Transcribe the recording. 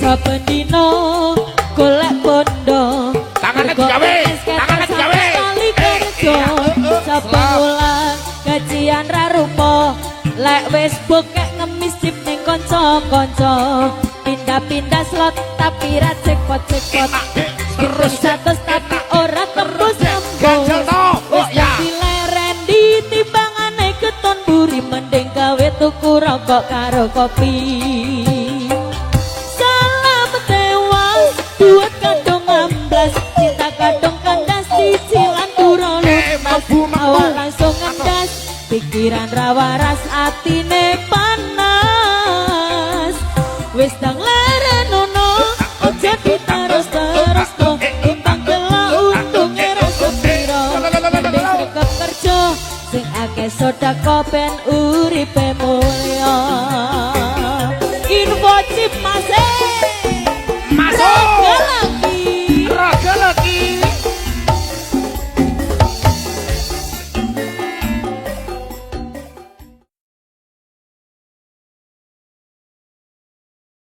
Saben dina golek bondo. Tangane Mergo digawe, wis ketok tangane sampe digawe. kali kerja. Saben wulan gajian ra rupa. Lek wis bokek ngemis cip ning kanca-kanca. Pindah-pindah slot tapi ra jackpot-jackpot. Terus. 100 tapi ora tembus Ganjel tembus. to. Oh Wis ya. dadi leren di timbangane keton buri, mending gawe tuku rokok karo kopi. Salam tewas, duit kadung amblas, cinta kadung kandas, cicilan durung Eh, lunas. Mlebu, mlebu. Awak langsung ngendas, pikiran ra waras, atine panas. Wis dang lerenono, aja diterus-terus to, timbang delok untunge ra sepiro. Mending sregep kerja sing akeh sedekah ben uripe mulya. Info chip, Mas.